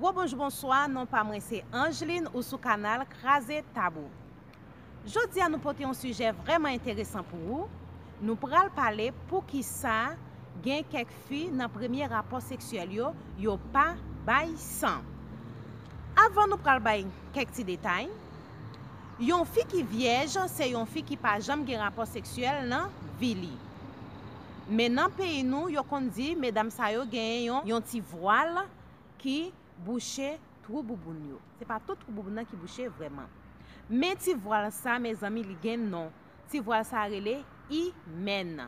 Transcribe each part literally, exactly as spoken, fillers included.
Gwo bonjou, bonswa, non pa mwen se Angeline, ou sou kanal Kraze Tabou. Jodi a nou pote yon sijè vrèman enteresan pou ou. Nou pral pale poukisa gen kèk fi nan premye rapò seksyèl yo, yo pa bay san. Avan nou pral bay kèk ti detay, yon fi ki vyèj se yon fi ki pa janm gen rapò seksyèl nan vi li. Men nan peyi nou, yo konn di medam sa yo genyen yon, yon ti vwal ki bouche twou bouboun yo. Se pa tout twou bouboun nan ki bouche vrèman. Men ti vwal sa, mezanmi, li gen non. Ti vwal sa rele imèn.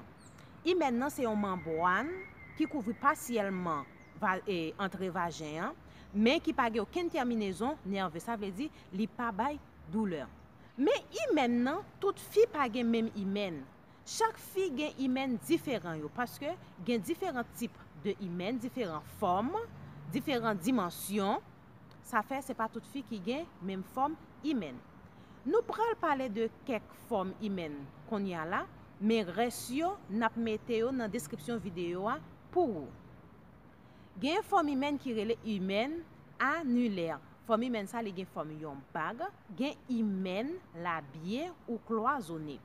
Imèn nan se yon manbwàn ki kouvri pasyèlman va, e, antre vajen an, men ki pa gen okenn tèminezon nève. Sa vle di, li pa bay doulè. Men imèn nan, tout fi pa gen menm imèn. Chak fi gen imèn diferan yo, paske gen diferan tip de imèn, diferan fòm, diferan dimansyon. Sa fè se pa tout fi ki gen menm fòm imèn. Nou pral pale de kèk fòm imèn kounye a la, men rès yo, n ap mete yo nan deskripsyon videyo a pou ou. Gen fòm imèn ki rele imèn anilè. Fòm imèn sa, li gen fòm yon bag. Gen imèn labye ou klwazone.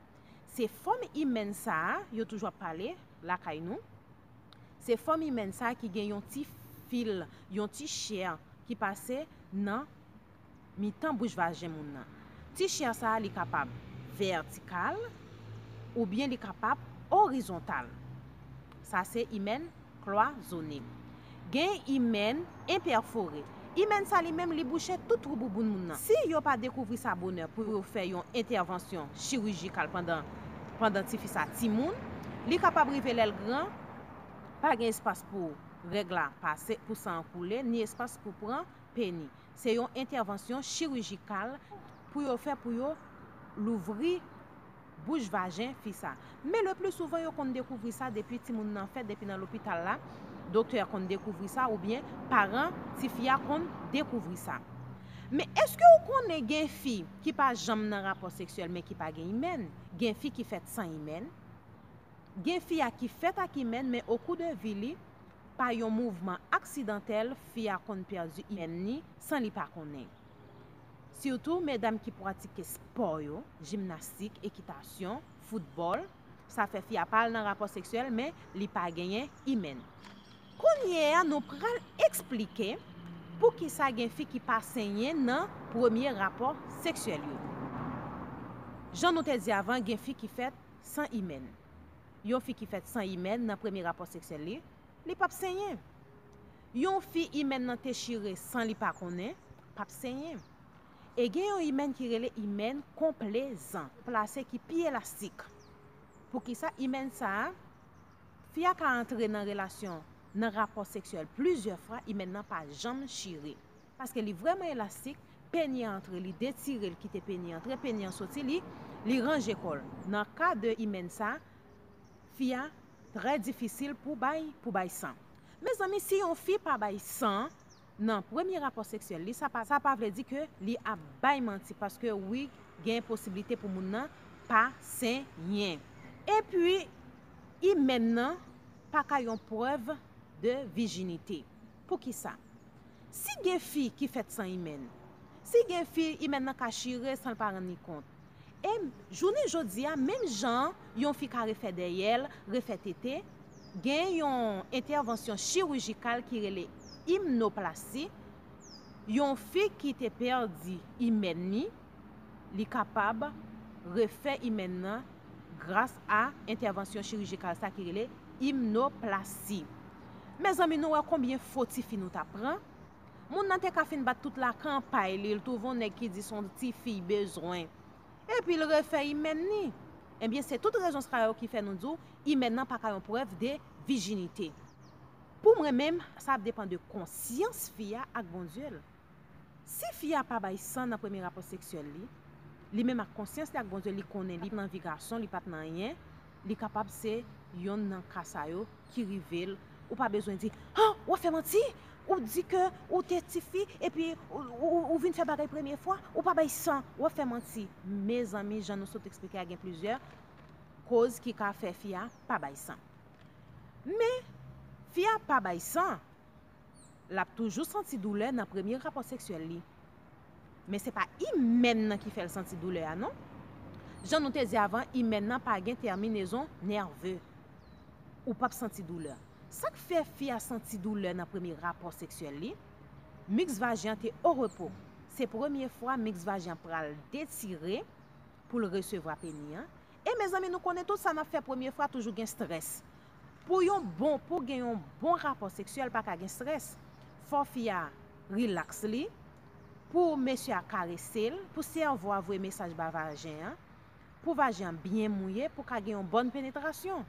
Se fòm imèn sa a, yo toujou ap pale lakay nou. Se fòm imèn sa a ki gen yon ti fil, yon ti chè ki pase nan mitan bouch vajen moun nan. Ti chè sa a, li kapab vètikal oubyen li kapab orizontal. Sa se imèn klwazone. Gen imèn enpèfore. Imèn sa li menm, li bouche tout twou bouboun moun nan. Si yo pa dekouvri sa bonè pou yo fè yon entèvansyon chirijikal pandan, pandan tifi sa timoun, li kapab rive lè l gran, pa gen espas pou règ la pase, pou san an koule, ni espas pou pran peni. Se yon entèvansyon chirijikal pou yo fè, pou yo louvri bouch vajen fi sa. Men le pli souvan, yo konn dekouvri sa depi timoun nan fèt, depi nan lopital la, doktè a konn dekouvri sa, oubyen paran tifi a konn dekouvri sa. Men èske w konnen gen fi ki pa janm nan rapò seksyèl, men ki pa gen imèn? Gen fi ki fèt san imèn. Gen fi a ki fèt ak imèn, men okou de vi li, pa yon mouvman aksidantèl, fi a konn pèdi imèn ni san li pa konnen. Sitou medam ki pratike spò yo, jimnastik, ekitasyon, foutbòl, sa fè fi a pa al nan rapò seksyèl, men li pa genyen imèn. Kounye a, nou pral eksplike poukisa gen fi ki pa senyen nan premye rapò seksyèl yo. Jan nou te di avan, gen fi ki fèt san imèn. Yon fi ki fèt san imèn nan premye rapò seksyèl li, li p ap senyen. Yon fi imèn nan te chire san li pa konnen, p ap senyen. E gen yon imèn ki rele imèn konplezan, plase ki pi elastik. Poukisa imèn sa a, fi a ka antre nan relasyon, nan rapò seksyèl plizyè fwa, imèn nan pa janm chire. Paske li vrèman elastik, peni an antre, li detire l, kite peni an antre, peni an soti, li, li ranje kò l. Nan ka de imèn sa, fi a trè difisil pou bay, pou bay san. Mezanmi, si yon fi pa bay san nan premye rapò seksyèl li, sa pa, sa pa vle di ke li ap bay manti, paske wi, gen posiblite pou moun nan pa senyen. Epi, imèn nan pa ka yon prèv de vijinite. Poukisa? Si gen fi ki fèt san imèn, si gen fi imèn nan ka chire san l pa rann li kont, e jounen jodi a, menm jan yon fi ka refè dèyè l, refè tete, gen yon entèvansyon chirijikal ki rele imnoplasti, yon fi ki te pèdi imèn li, li kapab refè imèn nan gras a entèvansyon chirijikal sa ki rele imnoplasti. Mezanmi, nou wè konbyen fo tifi nou t ap pran? Moun nan te ka fin bat tout lakanpay li, l twouve yon nèg ki di se yon tifi l bezwen. Epi l refè imèn li. Ebyen, se tout rezon sa yo ki fè nou di w, imèn nan pa ka yon prèv de vijinite. Pou mwen menm, sa ap depann de konsyans fi a ak Bondye l. Si fi a pa bay san nan premye rapò seksyèl li, li menm ak konsyans li ak Bondye, li konnen li p ap nan vi gason, li p ap nan anyen, li kapab se yonn nan ka sa yo ki rive l. Ou pa bezwen di, "Ah, w ap fè manti? Ou di ke ou te tifi, epi ou, ou, ou vin fè bagay premye fwa, ou pa bay san, w ap fè manti." Mezanmi, jan nou sot eksplike a, gen plizyè koz ki ka fè fi a pa bay san. Men, fi a pa bay san, L ap toujou santi doulè nan premye rapò seksyèl li. Men se pa imèn nan ki fè l santi doulè a non. Jan nou te di avan, imèn nan pa gen tèminezon nève. Ou p ap santi doulè. Sa k fè fi a santi doulè nan premye rapò seksyèl li? Miks vajen an te o repo. Se premye fwa miks vajen an pral detire pou l resevwa peni an. E mezanmi, nou konnen tout sa n ap fè premye fwa toujou gen strès. Pou yon bon, pou gen yon bon rapò seksyèl, pa ka gen strès. Fò fi a rilaks li, pou mesye a karese l, pou sèvo a voye mesaj ba vajen an, pou vajen an byen mouye, pou ka gen yon bòn penetrasyon.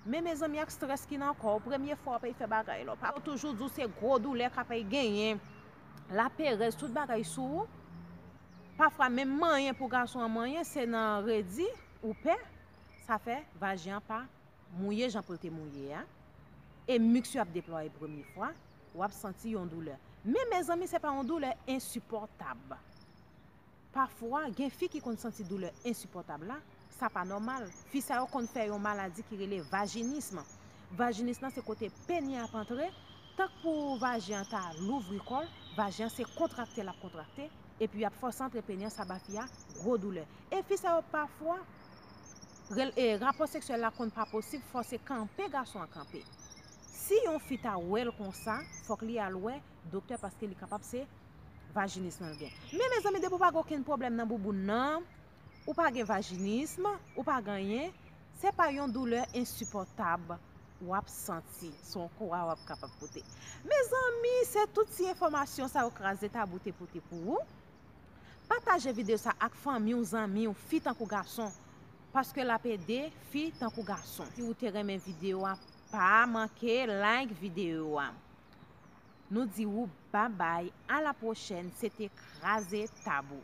Men mezanmi, ak strès ki nan kò w, premye fwa w ap fè bagay la, w pa toujou di w se gwo doulè k ap genyen, laperèz, tout bagay sou ou. Pafwa menm manyen pou gason an manyen, se nan redi ou pè, sa fè vajen an pa mouye jan pou l te mouye a. E miks yo ap deplwaye premye fwa, w ap santi yon doulè. Men mezanmi, se pa yon doulè ensipòtab. Pafwa, gen fi ki konn santi doulè ensipòtab la, sa pa nòmal. Fi sa yo konn fè yon maladi ki rele vajinism. Vajinism lan se kote peni an ap antre, tank pou vajen an ta louvri kò l, vajen an se kontrakte l ap kontrakte, epi y ap fòse antre peni an, sa ba fi a gwo doulè. E fi sa yo pafwa, rel- e, rapò seksyèl la konn pa posib, fòse kanpe gason an kanpe. Si yon fi ta wè l konsa, fòk li al wè doktè paske li kapab se vajinism nan l gen. Men mezanmi, depi w pa gen okenn pwoblèm nan bouboun nan, ou pa gen vajinism, ou pa gen anyen, se pa yon doulè ensipòtab w ap santi, se yon kwa w ap kapab pote. Mezanmi, se tout ti enfòmasyon sa yo Kraze Tabou te pote pou ou. Pataje videyo sa ak fanmi w, zanmi w, fi tankou gason, paske l ap ede fi tankou gason. Si w te renmen videyo a, pa manke like videyo a. Nou di ou babay, a la pwochèn, se te Kraze Tabou.